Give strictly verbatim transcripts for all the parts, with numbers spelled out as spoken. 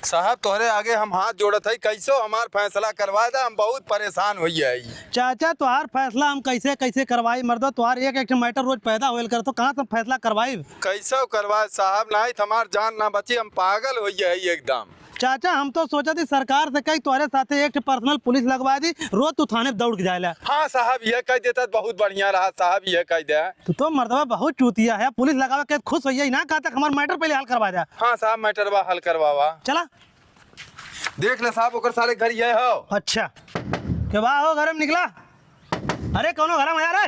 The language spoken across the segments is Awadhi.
साहब, तोहरे आगे हम हाथ जोड़त हई, कैसो हमार फैसला करवा दा, हम बहुत परेशान होई हई। चाचा, तोहार फैसला हम कैसे, कैसे करवाई मर्दो? तोहार एक, एक ठे matter रोज पैदा होयल करत हो, कहाँ से हम फैसला करवाई? कैसो करवाए साहब, नाहीं त हमार जान ना बची, हम पागल होई हई एकदम। चाचा, हम तो सोचत ही सरकार से कही तोहरे साथे एक ठे personal पुलिस लगवा दी, रोज तू थाने दौड़ के जाएला। हाँ साहब, यह कह देता त बहुत बढ़िया रहा साहब, यह कह दे। तू तो मर्दवा बहुत चूतिया है, पुलिस लगावे के खुश होइए ना, कहा तक हमार matter पहले हल करवा दे। हाँ साहब, matter बा हल करवावा। चला। देख ले साहब, ओकर सारे घर ये हो। अच्छा, के बा हो घर में निकला? अरे कौनो घर में आ रे,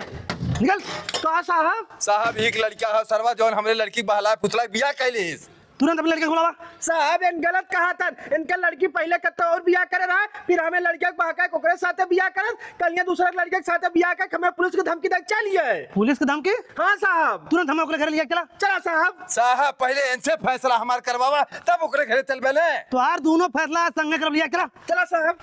निकल। का साहब? साहब, एक लड़का है सरवा, जौन हमरे लड़की के बहला फुसला बियाह कैलिस। तुरंत अपने लड़के को बुलावा। साहब, इन गलत कहा था। इनका लड़की पहले कत्तो और बियाह करे रहा, फिर हमें लड़किया के बहका के ओकरे साथे बियाह करत, कल ये दूसरा लड़के के साथे बियाह करके हमें पुलिस की धमकी दे चलिए। पुलिस की धमकी? हाँ साहब। तुरंत हमें ओकरे घरे लिया चला। चला साहब। साहब, पहले इनसे फैसला हमार करवावा, तब ओकरे घरे चलबे ले। तो यार दोनों फैसला संगे कर लिया चला। चला साहब।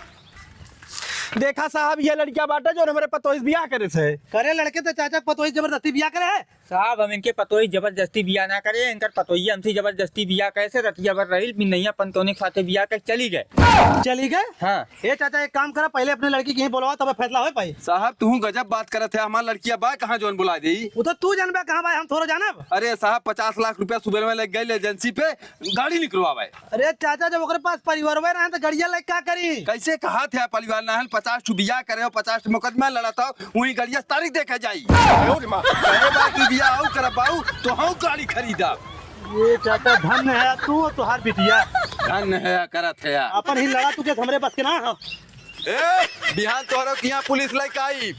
देखा साहब, ये लड़किया बाटे जो हमरे पतोहिस बियाह करे से। करे लड़के तो चाचा पतोहिस जबरदस्ती बियाह करे है। साहब, हम इनके पतोहिस जबरदस्ती बियाह ना करे, इनकर पतोहिया हमसे जबरदस्ती बियाह करे से रतिया भर रहिल, बिनैया पंतोने के साथे बियाह कर चली गए। चली गए? हाँ। ए चाचा, एक काम करा, पहले अपने लड़की के यहीं बुलवा, तब फैसला हो पाई। साहब, तू गजब बात करत है, हमार लड़किया बा कहाँ जौन बुला दी? वो तो तू जानबे कहाँ बा, हम थोड़ो जानब। अरे साहब, पचास लाख रुपया सुबह में लग गए एजेंसी पे गाड़ी निकलवावे। अरे चाचा, जब ओकरे पास परिवारवे ना है तो गड़िया लेके का करी? कैसे कहा थे परिवार ना है, पचास ठो बियाह करे हो, पचास ठो मुकदमा लड़त हो, वहीं गड़िया तारीख देखे जाई। अरे बात तू बियाह आऊ करब बाऊ, तो हम गाड़ी खरीदब। ये चाचा धन्य है तू, तोहार बिटिया। धन्य है करत है। अपन ही लड़ा तू के हमरे बस के ना हो। ए, बिहान तोहरो किहाँ पुलिस लेके आई।